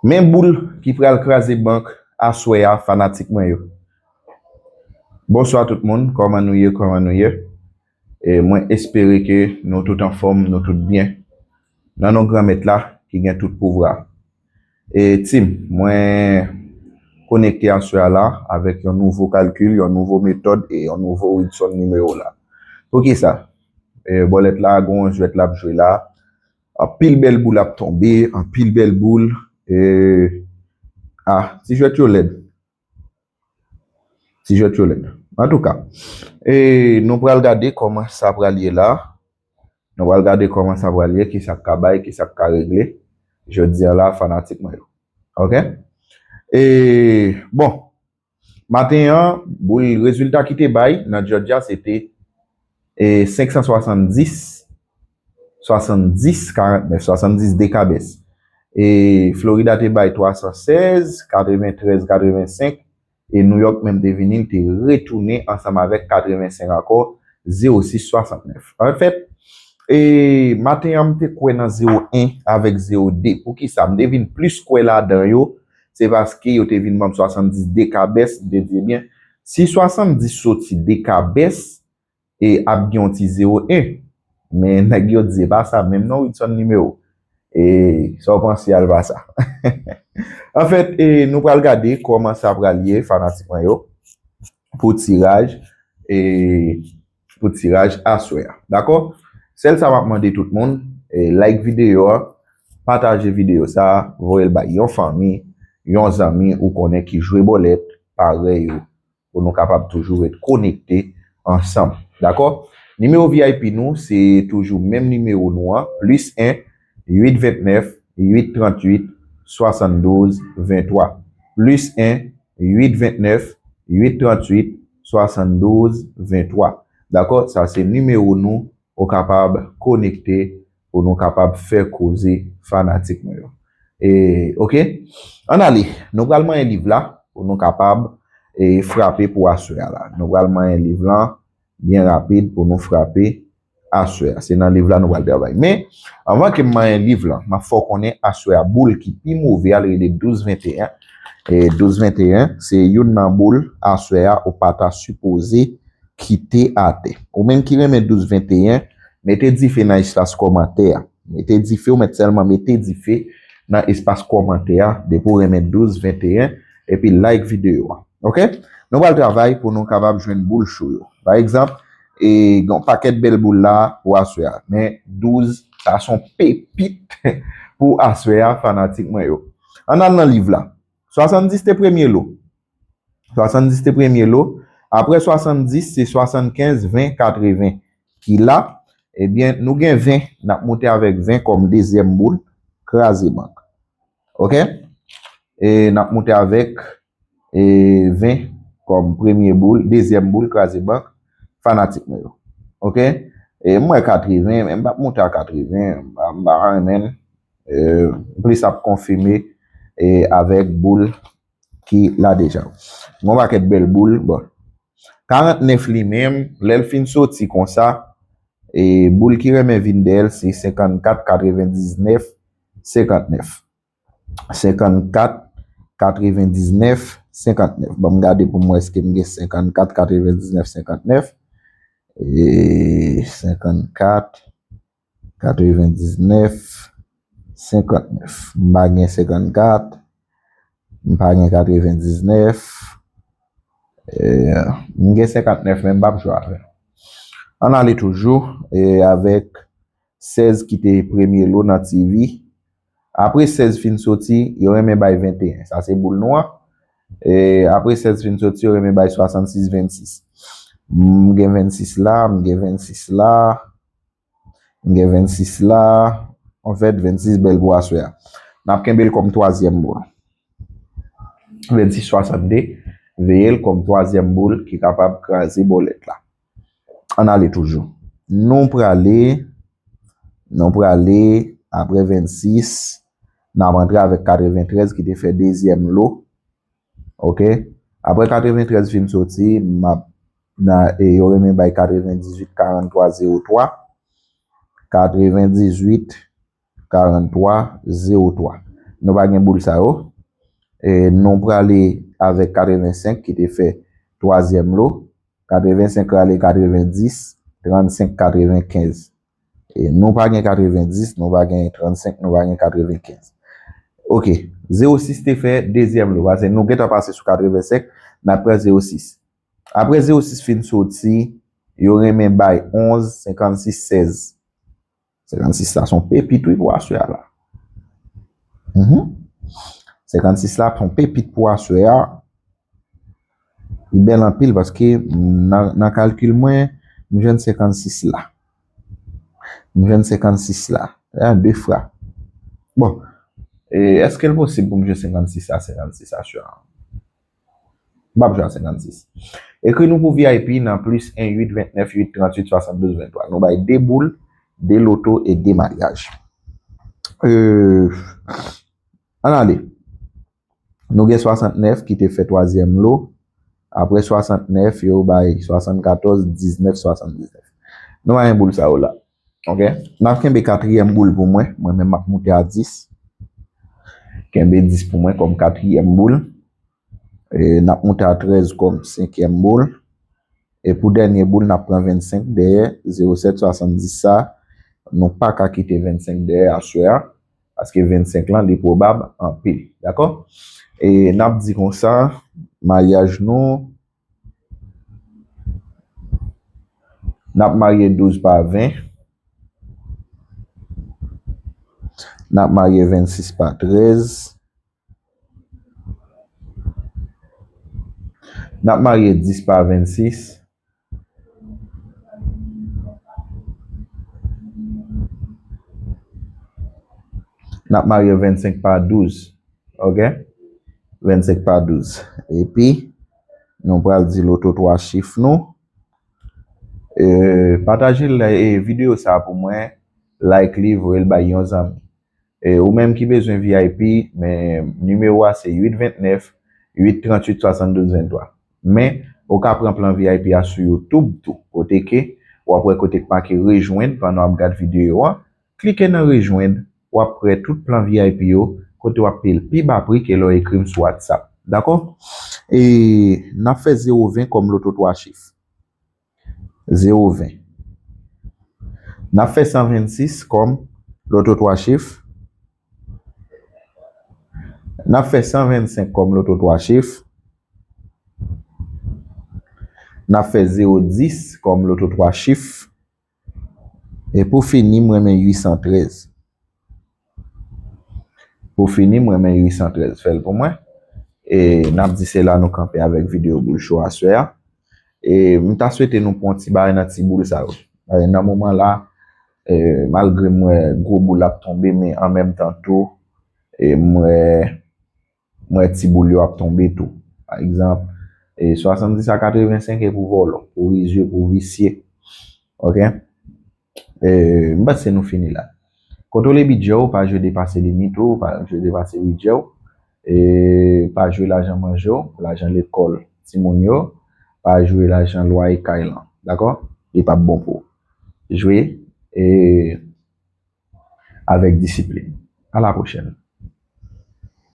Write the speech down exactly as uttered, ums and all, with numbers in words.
Men boul ki pral kraze bank aswè a, fanatik mwen yo. Bonswa tout moun, kòman nou ye, kòman nou ye? E mwen espere ke nou tout anfòm, nou tout byen. Nan non Granmèt la ki gen tout pouvwa. E team, mwen konekte aswè a la avèk yon nouvo kalkil, yon nouvo metòd e yon nouvo Widson nimewo la. Poukisa? E bòlèt la, gen yon jwèt l ap jwe la. Anpil bèl boul ap tonbe, anpil bèl boul. E, ah, ti jwèt yo lèd. Ti jwèt yo lèd. Antouka, e nou pral gade kòman sa pral ye la. Nou pral gade kòman sa pral ye, ki sa k ka bay, ki sa k ka regle. Jodi a la, fanatik mwen yo. Ok? E, bon, maten an, boul rezilta ki te bay nan Georgia, se te e senk san swasanndis, swasanndis karantnèf, swasanndis dekabès. E Florida te bay twa san sèz, katreventrèz, katrevensenk, e New York menm te vini, li te retounen ansanm avèk katrevensenk ankò, zewo sis swasantnèf. Anfèt, e maten an, m te kwè nan zewo en avèk zewo de. Poukisa? M te vin plis kwè ladan yo, se paske yo te vin ban m swasanndis dekabès, m te di, ebyen, si swasanndis soti dekabès, e ap gen yon ti zewo en. Men nèg yo di, e pa sa menm non, Widson nimewo. E sa w panse a, l pa sa. Anfèt, e nou pral gade kòman sa pral ye, fanatik mwen yo, pou tiraj, e pou tiraj aswè a. Dakò? Sèl sa m ap mande tout moun, e like videyo a, pataje videyo sa, voye l bay yon fanmi, yon zanmi ou konnen ki jwe bòlèt parèy ou, pou nou kapab toujou ret konekte ansanm. Dakò? Nimewo V I P nou, se toujou menm nimewo nou an, plis en, uit vennèf, uit trantuit, swasanndouz, venntwa. Plis en, uit vennèf, uit trantuit, swasanndouz, venntwa. Dakò? Sa se nimewo nou, ou kapab konekte pou nou kapab fè koze, fanatik mwen yo. E, ok? Ann ale, nou pral manyen liv la pou nou kapab, e, frape pou aswè a la. Nou pral manyen liv lan byen rapid pou nou frape aswè a. Se nan liv la nou pral travay. Men, anvan ke m manyen liv lan, m ap fè w konnen aswè a boul ki pi move a, l rele douz venteyen. E douz venteyen, se youn nan boul aswè a ou pa ta sipoze kite atè. Ou menm ki renmen douz venteyen, mete dife nan espas kòmantè a. Mete dife, ou mèt sèlman mete dife nan espas kòmantè a, depi w renmen douz venteyen, epi like videyo a. Ok? Nou pral travay pou nou kapab jwenn boul cho yo. Pa egzanp, e, gen yon pakèt bèl boul la pou aswè a. Men douz, sa se yon pepit pou aswè a, fanatik mwen yo. Ann al nan liv la. Swasanndis te premye lo. Swasanndis te premye lo. Apre swasanndis, se swasannkenz, ven, katreven ki la. Ebyen, nou gen ven, n ap moute avèk ven kòm dezyèm boul, kraze bank. Ok? E n ap moute avèk, e, ven kòm premye boul, dezyèm boul, kraze bank, fanatik mwen yo. Ok? E m wè katreven, men m p ap moute a katreven, m pa, m pa renmen l. E, m plis ap konfime, e, avèk boul ki la deja. Gon pakèt bèl boul, bon. Karantnèf li menm, lè l fin soti konsa, e boul ki renmen vin dèyè l, se senkannkat, katrevendiznèf, senkannèf. Senkannkat, katrevendiznèf, senkannèf. Ban m gade pou m wè èske m gen senkannkat, katrevendiznèf, senkannèf. E senkannkat, katrevendiznèf, senkannèf. M pa gen senkannkat, m pa gen katrevendiznèf. E, m gen senkannèf, men m p ap jwe avè l. Ann ale toujou, e, avèk sèz ki te premye lo nan T V. Apre sèz fin soti, yo renmen bay venteyen. Sa se boul nou an. E, apre sèz fin soti, yo renmen bay swasannsis vennsis. M gen vennsis la, m gen vennsis la. M gen vennsis la. Anfèt, vennsis bèl pou aswè a. N ap kenbe l kòm twazyèm boul. Vennsis swasannde, veye l kòm twazyèm boul ki kapab kraze bòlèt la. Ann ale toujou. Nou prale, nou prale apre vennsis, n ap antre avèk katreventrèz ki te fè dezyèm lo. Ok? Apre katreventrèz fin soti, m ap nan, e, yo renmen bay katrevendizuit, karanntwa, zewo twa. Katrevendizuit, karanntwa, zewo twa. Nou pa gen boul sa yo. E nou prale avèk katrevensenk ki te fè twazyèm lo. Katrevensenk rale katrevendis, trannsenk katrevenkenz. E nou pa gen katrevendis, nou pa gen trannsenk, nou pa gen katrevenkenz. Ok, zewo sis te fè dezyèm lo. Paske nou gentan pase sou katrevensenk, n ap pran zewo sis. Apre zewo sis fin soti, yo renmen bay onz, senkannsis, sèz. Senkannsis la se yon pepit wi pou aswè a la. Mhm. Senkannsis la se yon pepit pou aswè a. Li bèl anpil paske nan, nan kalkil mwen, m jwenn senkannsis la. M jwenn senkannsis la. Ya, de fra. Bon, e, èske l posib pou m jwenn senkannsis la, senkannsis aswè a? M p ap jwe a senkannsis. Ekri nou pou V I P nan plis en uit ventnèf uit tranntuit swasanndouz venntwa. Nou bay de boul, de loto e de maryaj. Euh, ann ale. Nou gen swasantnèf ki te fè twazyèm lo. Apre swasantnèf, yo bay swasannkatòz, diznèf, swasanndiznèf. Nou pa gen boul sa yo la. Ok? N ap kenbe katriyèm boul pou mwen. Mwen menm m ap moute a dis. Kenbe dis pou mwen kòm katriyèm boul. E, n ap moute a trèz kòm senkyèm boul. E pou dènye boul, n ap pran vennsenk dèyè zewo sèt swasanndis sa. Nou pa ka kite vennsenk dèyè aswè a, paske vennsenk lan, li pwobab anpil. Dakò? E n ap di konsa, maryaj nou, n ap marye douz pa ven, n ap marye vennsis pa trèz, n ap marye dis pa vennsis. N ap marye vennsenk pa douz. Ok? Vennsenk pa douz. Epi, nou pral di loto twa chif nou. E, pataje l, e, videyo sa pou mwen. Like li, voye l bay yon zanmi. E, ou menm ki bezwen V I P, men nimewo a se uit ventnèf, uit tranntuit, swasanndouz venntwa. Men, ou ka pran plan V I P a sou YouTube tou, kote ke w ap wè kote k make rejwenn pandan w ap gad videyo a. Klike nan rejwenn, w ap wè tout plan V I P yo, kote w ap peye l pi ba pri ke lè w ekri m sou WhatsApp. Dakò? E n ap fè zewo ven kòm loto twa chif. Zewo ven. N ap fè san vennsis kòm loto twa chif. N ap fè san vennsenk kòm loto twa chif. N ap fè zewo dis kòm loto twa chif. E pou fini, m renmen uit san trèz. Pou fini, m renmen uit san trèz. Fè l pou mwen. E n ap di se la nou kanpe avèk videyo boul cho aswè a. E m ta swete nou pran ti bagay nan ti boul sa yo. E nan moman la, e, malgre m wè gwo boul ap tonbe, men an menm tan tou, e m wè, m wè ti boul yo ap tonbe tou. Pa egzanp, e, swasanndis a katrevensenk e pou vòlò, pou rizye, pou visye. Ok? E, m panse nou fini la. Kontwole bidjè w, pa jwe depase limit ou, pa jwe depase bidjè w. E, pa jwe lajan manje w, lajan lekòl timoun yo, pa jwe lajan lwaye kay lan. Dakò? Li p ap bon pou ou. Jwe, e, avèk disiplin. A la pwochèn.